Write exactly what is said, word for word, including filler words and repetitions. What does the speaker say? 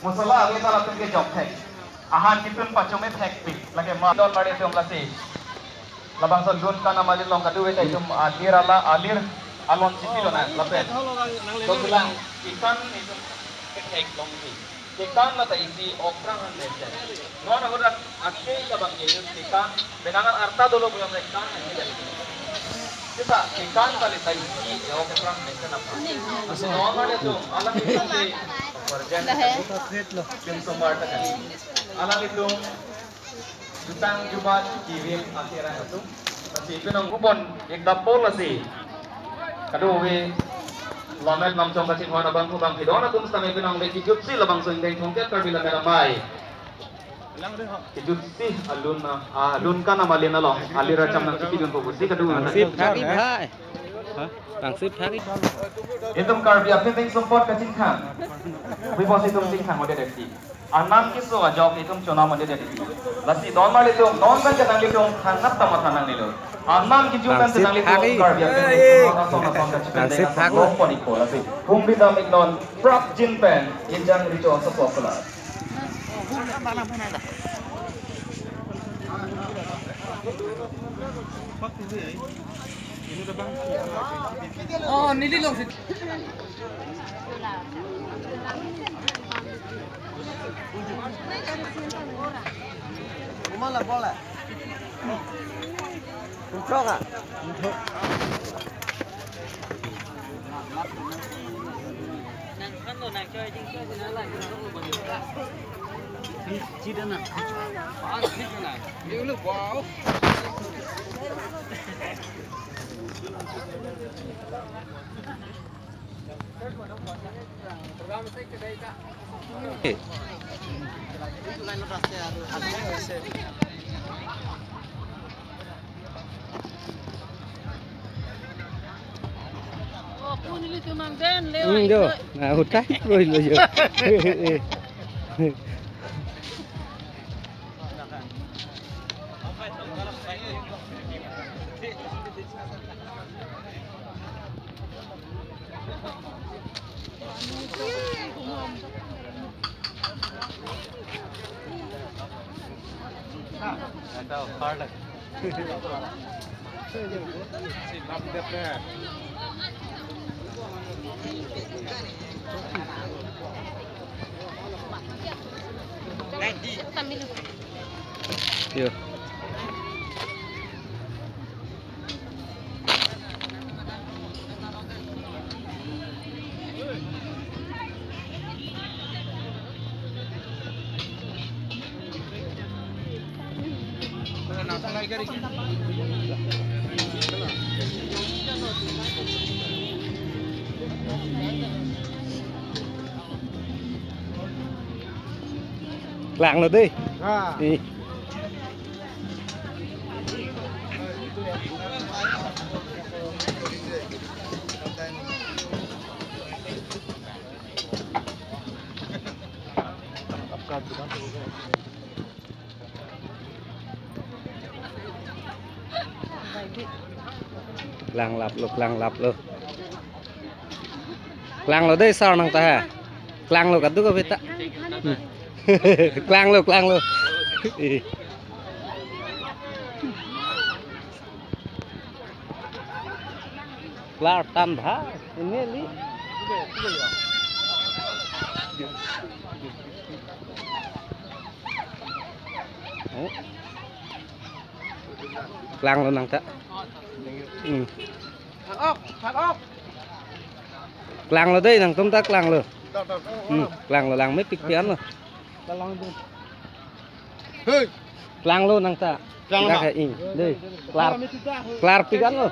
Masala ave ta latum ke jok thek. Ahan kitun pachome thek pi. Lake ma don mari atum lasi. Labangso lun kanam along kadokave ta itum alir ala alir alon chipilonang lapen. Dolang ikan itum kethek longji. Ikan lata isi okrang han mesen. Non ahut rat ake labang ke ikan benangan arta dolo pulang ikan. Kita ikan kali ta isi okrang mesen apa. Lasi non mari atum alang itum ke perjen. Tim somar ta kali. Alanglitum jutang jubat kevin akhirnya atum. Lasi penang kubon ekdap pol lasi. Kadokave lamet lamchong kachinghon abang kubang kidon atum sitame penang le kijutsi labangso ingdeng thomkep Karbi Lammet Amei. Kijutsi alun na, alun kanam alin along alir acham nangchipidunpo pusi kadokave. Sip thak-ik hai. Hah? Tang sip thak-ik. Itum Karbi aphi aning sumpot kachingthang. Bibos itum chingthang-odet eti. Anam keso ajok itum chonam-odet eti. Lasi don mari atum, non pen ke nanglitum thangnat ta matha nanglelo. Anam kejut pen ke nanglitum Karbi aphi aning sumpot ason ason kachipidun deng ason longpon-ikpo lasi. Hum bidam iknon prapjin pen injang richo asopok kelar. Oh, neli long si. Uma la bola. Untok ah. Untok. Hmm, jo. Na, hutai, roi lo, jo. Yo. Klanglo dei. Ah. Ih. Klanglaplo, klanglaplo. Klanglo dei sar nang ta ha. Klanglo kadokave ta. Hmm. Klanglo, klanglo. Ih. Klar tan bha. Ini li. Oh. Klanglo nang ta. Hmm. Klanglo dei nangtum ta klanglo. Hmm, klanglo lang mepik pian lo. Hey. Klanglo nang ta. Klanglo. Dak ma? Hai ing. Dei. Klar. Klar pian lo.